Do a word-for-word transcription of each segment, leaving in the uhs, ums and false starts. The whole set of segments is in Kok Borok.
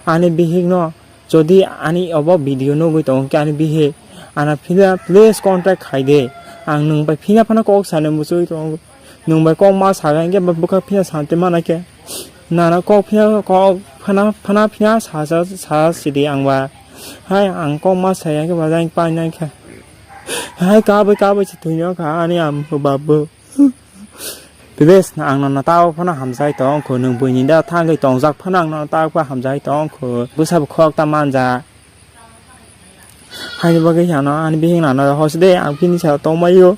Ani bihik no jodi ani obo video nugwi tongo khe ani bihik, ano phila please contact khai de. Ang nwng bai phila phano kok sanwi muchungwi tongo. Nwng bai kok ma saga hinkhe bwkha phila santi mana khe. Nana kok phila kok phana phana phila sa sa sa sidi ang ba. Hai ang kok ma saya khe ba jang painai khe. Hai kabwi kabwi se thwino kha ani am babu. Please, ang nono tao phano hamjai tong kho, nwng buini da thangwi tongjak phano ang nono tao pha hamjai tong kho. Bwsa bo khok ta manja. Haini bagwi ano ani bihik nano hosi de, ang bini sa tongmaio.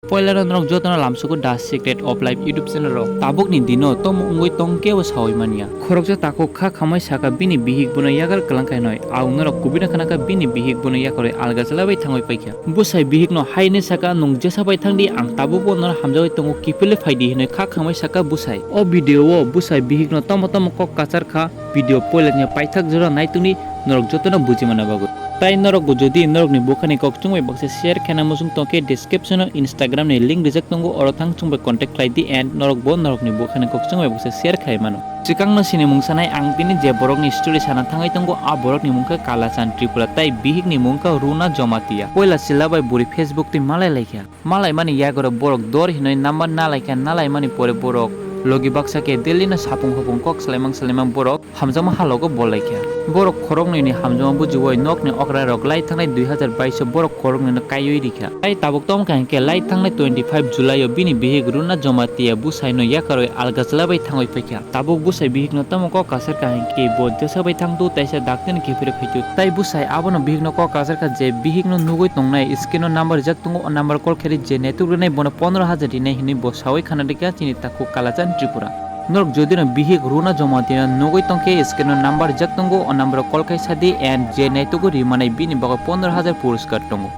Poila no norok jotono lamsugo The Secret of Life YouTube channel rok. Tabukni dino tomo wngwi tong kebo sawi manya. Khoroksa takhuk kha khamai saka bini bihik bono yakar kwlangkhainoi. Ang norok kubui no khna kha bini bihik bono yakarwi alga chwlaibai thangwi paikha. Bwsai bihikno hai hwnwi saka, "Nwng jesa bai thang di, ang tabukbo nono hamjagwi tongo, kiphilwi phai di," hwnwi kha khamwi saka bwsai. O video o bwsai bihikno tamo tamo kok kachar kha, video poilani paithak jora naitungdi norok jotono buji manna bagwi. Tai norokbo jodi norokni bwkhani kok chwng bai baksa share khaina muchung tongkhe, description o Instagram ni link rijak tongo, oro thang chwng bai contact khlai di and norokbo norokni bwkhani kok chwng bai baksa share khlai mano. Swkangno sini mung sanai ang tini je borokni story sana thangwi tongo, a borokni mung khe Kalachan Tripura tai bihikni mung khe Runa Jomatia. Poila chwla bai bwrwi Facebook twi malai laikha. Malaimani yagoro borok dor hinwi number nalaikha, nalaimani pore borok logi baksa khe Delhi no sapung hopung kok salaimang salaimang borok hamjakma halogo bol laikha. Borok khoroknwini hamjakma bujiwi nokni okra rok lai thangnai dui hazar baish o borok khoroknwino kaiwi rikha. Tai tabuk tongkha hinkhe lai thangnai twenty five July o bini bihik Runa Jomatia bwsaino yakarwi alga chwlaibai thangwi paikha. Tabuk bwsai bihikno tamo kok kasar kha hinkhe bo jesa bai thangtu taisa dakti ni kiphilwi phaitu. Tai bwsai abono bihikno kok kasar kha je bihikno nugwi tongnai screen o number rijak tongo, o number call khe je network rwnai bono pondro hajar rinai hinwi bo sawi khana rikha chini takhuk Kalachan Tripura. Norok jodi no bihik Runa Jomatia nugwi tongkhe screen o number rijak tongo, o number o call khai sadi and je naitugwi rimanai bini bagwi pondro hajar puraskar tongo.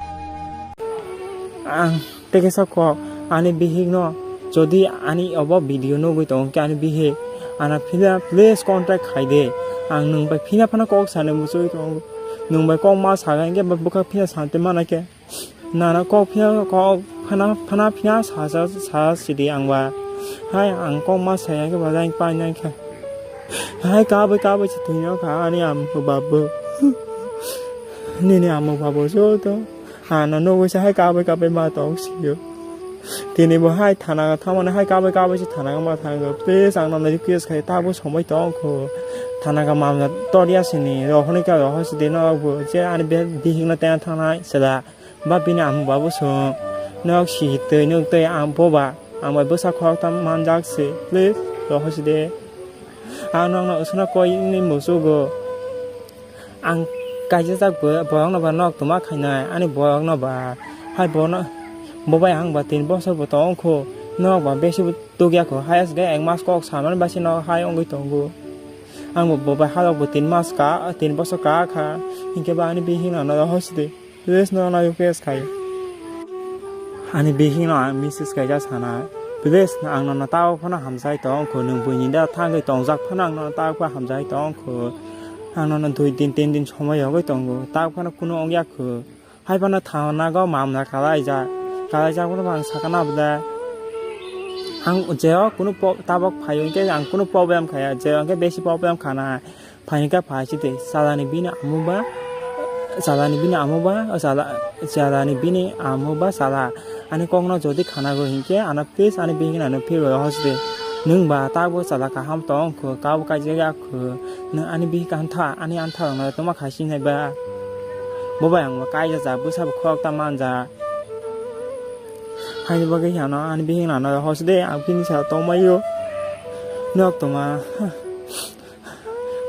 Ang tei kisa kok ani bihikno jodi ani obo video nugwi tongo khe ani bihik ano phila please contact khai de. Ang nwng bai phila phano kok sanwi muchungwi tongo. Nwng bai kok ma saga hinkhe bwkha phila santi mana khe. Nana kok phila kok phana phana phila sa sa sa sidi ang ba. Hai ang kok ma saya khe ba jang painai khe. Hai kabwi kabwi se thwino kha ani amok babu. Nini amok babu joto. Ano nugwi se hai kabwi kabwi ma tong sio. Tini bo hai thana thangmani hai kabwi kabwi se thana ma thango. Please ang nono request khai tabuk somoi tong kho. Thana ka mamla torya sini rohoni ka roho sidi no bo je ani be bihik no tena thangnai sela. Ba bini amok babu song. Nok si twi nuk twi ang boba. Ang bai bwsa khoroktham manjak se. Please roho sidi. Ang nokno usuna koi ni musugo. Ang kaijajak bo borokno ba nok tuma khainai ani borokno ba hai borokno bo bai ang ba tin bosor bo tong kho nok ba besi bo tugya kho hai aswk ek mas kok samani bai se nok hai wngwi tongo ang bo bo bai halok bo tin mas ka tin bosor ka kha hinkhe ba ani bihik no no hosi de please no no request khai ani bihik no ang message kaijak sana please ang no no tao phano hamjai tong kho nwng buini da thangwi tongjak phano ang no tao pha hamjai tong kho. Ang nono dui din tin din somoi yogwi tongo, tak phano kunu wngya kho. Hai phano thanago mamla kalaijak, kalaijak phano ang sakha na bwle. Ang je o kunu po-, tabok phai hwnkhe ang kunu problem khaya, je o hwnkhe besi problem khana. Phai hwnkhe phai si twi, chalani bini amo ba, chalani bini amo ba, o chala, chalani bini amo ba chala. Ani kokno jodi khanago hinkhe ano please ani bihikno ano phirwi hosi de. Nwng ba tabo chala kaham tong kho, kabo kaijak ya kho. Nwng ani bihik antha, ani antha rokno tongma khai sinai ba. Bo bai ang bo kaijajak, bwsa bo khorokta manja. Haini bagwi ano ani bihikno ano hosi de, ang bini sal tongmaio. Nok tongma.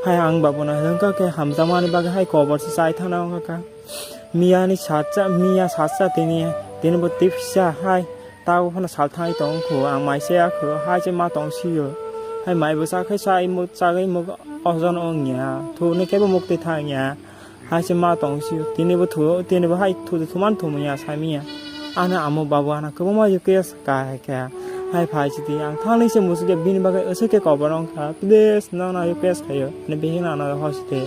Hai ang ba bono hwnkha khe hamjakmani bagwi hai kobor se chai thana wngkha kha. Miya ni satsa, miya satsa tini, tini bo tipsa hai. Tabo phano sal thangwi tong kho, ang mai se ya kho, hai se ma tong sio. Hai mai bo cha khai sa imuk chagwi imuk ojon ong ya. Thuni khe bo mukti thang ya. Hai se ma tong sio. Tini bo thu, tini bo hai thu, thu man thu ya sa miya. Ano amo babu ano kwbangma request ka hai khe. Hai phai si di ang thangni se musu khe bini bagwi aswk khe kobor ong kha. Please no no request khayo. Ne bihik no no hosi de.